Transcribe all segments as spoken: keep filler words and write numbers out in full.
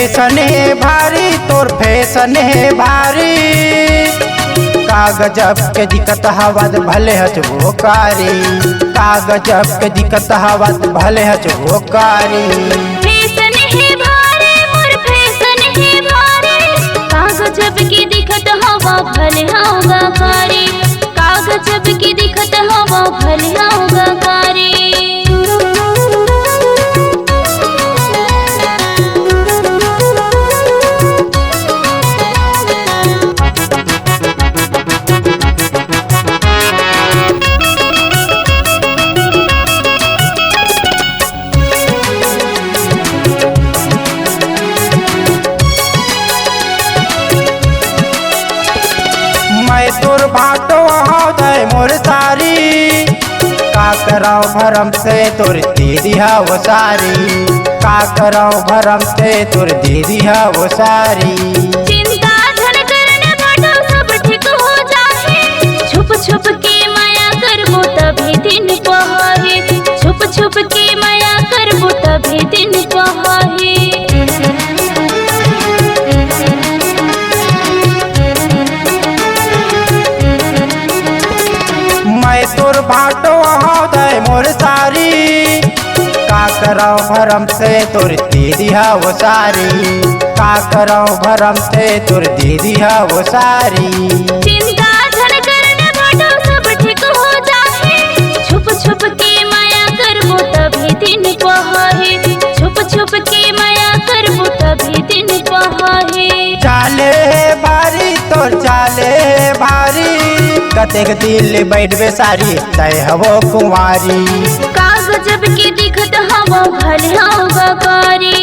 Fashion हे भारी, तोर फैशन हे भारी। का गजब के दिखत हवस भले हच वो कारी। का गजब के दिखत हवस भले हच वो कारी। फैशन हे भारी, मोर फैशन हे भारी। का गजब के दिखत हवस भले हवस कारी। का गजब के दिखत हवस भले हवस कारी। मैं तोर भाटो हवं तैं मोर सारी। का करंव भरम से तोर दीदी हव सारी। का करंव भरम से तोर दीदी हव सारी। चिंता झन कर न भाटो, सब ठीक हो जाही। छुप छुप के मया करबो तभी दिन पहाही। छुप छुप के मया करबो तभी दिन पहाही। मैं तोर भाटो हवं तैं मोर सारी। का करंव भरम से तोर दीदी हव सारी। का करंव भरम से तोर दीदी हव सारी। चिंता झन कर न भाटो, सब ठीक हो जाही। छुप छुप के मया करबो तभी दिन पहाही। छुप छुप के मया करबो तभी दिन पहाही। चाले हे भारी तोर चाले हे भारी। कतेक दिन ले बैठबे सारी, तैं हवो कुंवारी। का गजब के दिखत हवस भले हवस कारी।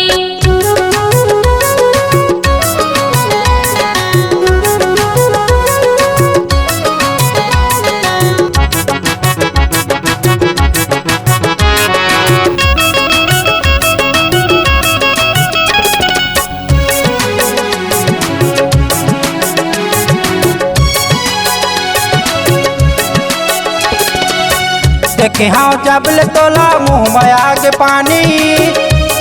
देखे हवं जब ले तोला मुँह में आगे पानी।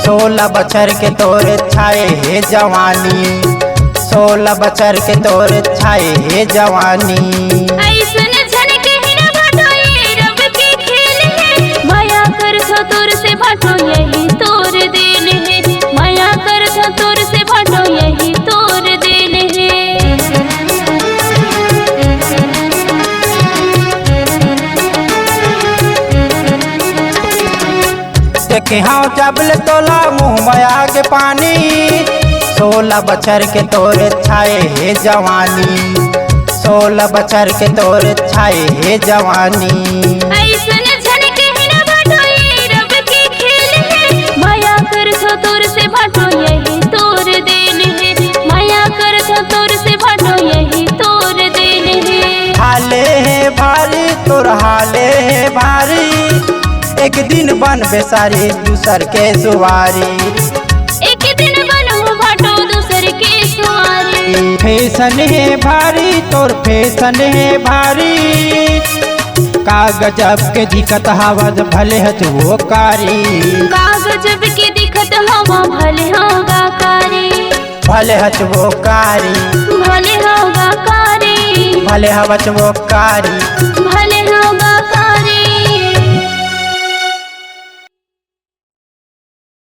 सोलह बछर के तोर छाए हे जवानी। सोलह बछर के तोर छाए हे जवानी। अइसन झन कहि न भाटो, ये रब के खेल हे। मया करथंव तोर से भाटो, यही तोर देन हे। मया करथंव तोर से भाटो, यही तोर देन हे। देखे हवं जब ले तोला मुँह में आगे पानी। सोलह बछर के तोर छाए हे जवानी। सोलह बछर के तोर छाए हे जवानी। अइसन झन कहि न भाटो, ये रब के खेल हे। मया करथंव तोर से भाटो, यही तोर देन हे। मया करथंव तोर से भाटो, यही तोर देन हे। हाले हे भारी तोर हाले हे भारी। एक दिन बनबे सारी दूसर के सुवारी। एक दिन बनहूँ भाटो दूसर के सुवारी। फैशन हे भारी तोर फैशन हे भारी। का गजब के दिखत हवस भले हच वो कारी। का गजब के दिखत हवस भले हवस कारी। भले हच वो कारी। भले हवस कारी। भले हवच वो कारी। भले हवस